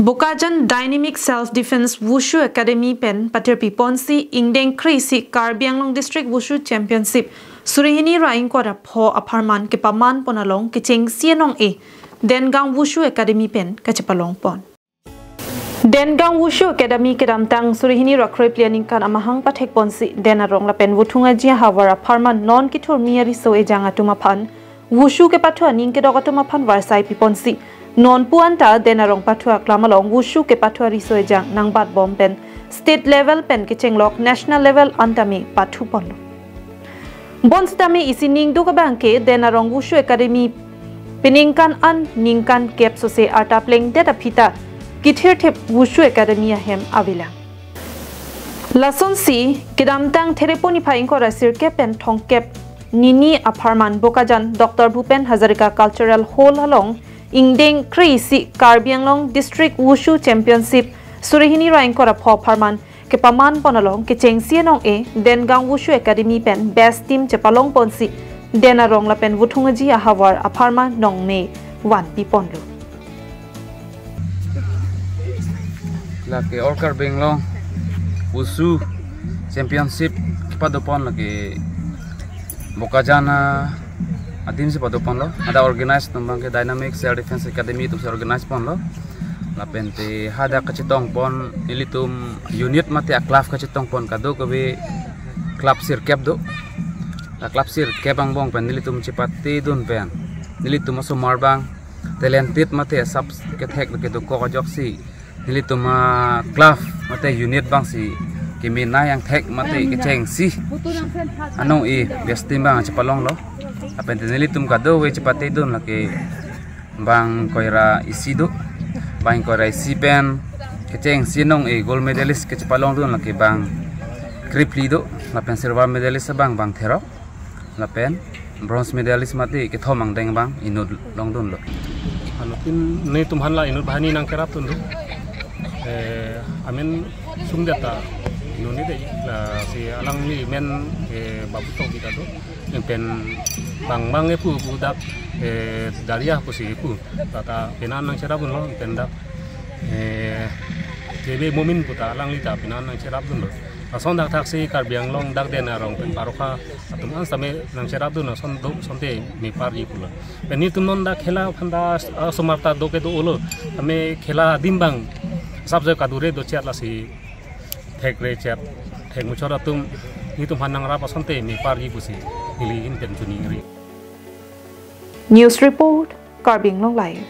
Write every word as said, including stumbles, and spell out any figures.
Bokajan Dynamic Self Defense Wushu Academy pen patirpi ponsi ingdeng kre-isi Karbi Anglong District Wushu Championship suri hini ra ingkoi ra pho apharman kepaman pon along kechengsi anong-e Dengang Wushu Academy pen kachepalong pon. Dengang Wushu Academy kedamtang suri hini ra kre-phli aningkan amahang pathek ponsi Den Arong lapen Vothung Aji ahavar apharman non kethurmi ariso ejang atum aphan Wushu kepathu aning kedok atum aphan varsai pi ponsi non pu anta Den Arong pathu aklam along Wushu kepathu ariso ejang nangbat bom pen state level pen kechenglok national level anta me pathu ponlo. Bonsitame isi ningduk abang ke Den Arong Wushu Academy peningkan an ningkan kep sose arta plengdet aphi ta kethirthip Wushu Academy ahem avelang. Lasonsi kedamtang Therepo niphai ingkoi ra sirkep pen thomkep hini apharman Bokajan Doctor Bhupen Hazarika Cultural Hall along ingdeng kre-isi Karbi Anglong District Wushu Championship suri hini ra ingkoi ra pho apharman kepaman pon along kechengsi anong-e Dengang Wushu Academy pen best team chepalong ponsi Den Arong lapen Vothung Aji ahavar apharman nong me vanpi ponlo. Lake All Karbi Anglong Wushu Championship kepado pon lake Bokajan adim si pado ponlo. Ada organize atum abang ke Dynamic Self Defense Academy atum si organize ponlo. Lapen te hadak kachetong pon nelitum unit mate a-club kachetong pon kadokave club sirkep do. La club sirkep angbong pen nelitum chepate dun pen nelitum asomar abang talented mate sap kethek kedokok ajoksi nelitum a-club mate unit abang si kemenei angthek mate kechengsi anong-e best team abang chepalonglo. Lapen te nelitum kadokave chepate dun lake bang ingkoi ra isi do. Bang ingkoi ra isi pen kechengsi anong-e gold medalist kechepalong dun lake bang kre-phli do. Lapen silver medalist abang bang therok. Lapen bronze medalist mate kethom angdeng abang inut long dunlo. Anuttin netum aphan la inut banghini nangkerap dun do. Eh, amen sungdet ta inut ni dei, lasi alangli amen, eh, Babu Tokbi ta do. Pen bang bang epu pu dak, eh, Daria pusi epu. Tata penan nangcherap dunlo pen dak, eh, K B Momin pu ta alangli ta penan nangcherap dunlo. Lason dak thaksi Karbi Anglong dak Den Arong pen paroka atum an same nangcherap dun ason do asonte meparji pulo. Pen netum non dak khela aphan ta, ah, asomar ta do kedo-olo. Tame khela adim abang sap je kadure do chet lasi thekre chet thekmuchot atum netum aphan nangrap asonte meparji pusi neli ahin pen choningri. News report, Karbi Anglong Live.